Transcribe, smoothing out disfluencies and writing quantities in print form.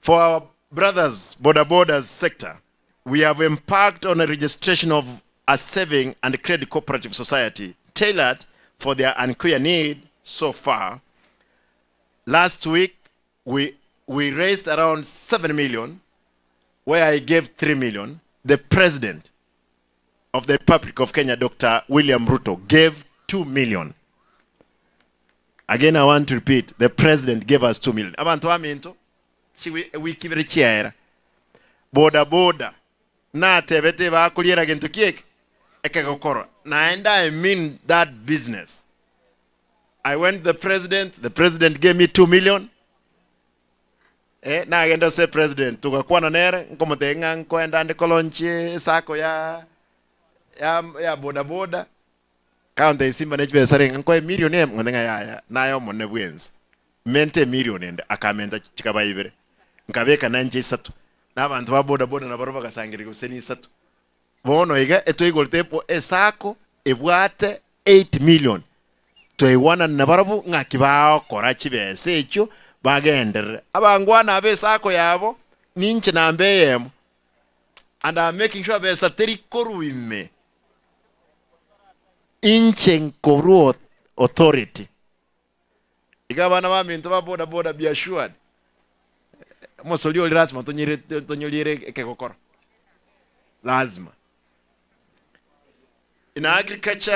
For our brothers boda bodas sector, we have embarked on a registration of a saving and credit cooperative society tailored for their unclear need so far. Last week we we raised around 7 million where I gave 3 million. The president of the Republic of Kenya, Dr. William Ruto, gave 2 million. Again, I want to repeat, the president gave us 2 million. Abanto baminto, chiwiki ibere chiaera, boda boda natebete bakoriera gento kieke ekegokoro. Naende I mean that business. I went to the president, the president gave me 2 million. Eh, nagenda ase president togakwana nere nkomotebia ng'a nkoenda ande kolaunch esacco ya ya ya boda boda kaonte simba ne chibesa renge nkoe emillion eyemo nkote ng'a yaya naye omonene bwensi menta emillion ende akamenta chikaba ibere nkabeka nainche isato na abanto ba boda boda nabarobwo bagasangereria gose ni isato bono iga etwaigorete epo esacco ebwate 8 million twaigwanana nabarobwo ng'aki bagokora chibesa echio bagenderere. Abangwana aba esacco yabo ninche namba eyemo and I'm making sure besa teri korwa ime inche nkorwa authority. Iga abana baminto ba boda boda be assured omosori oria lazima tonyire tonyoriere ekegokoro lazima. In agriculture.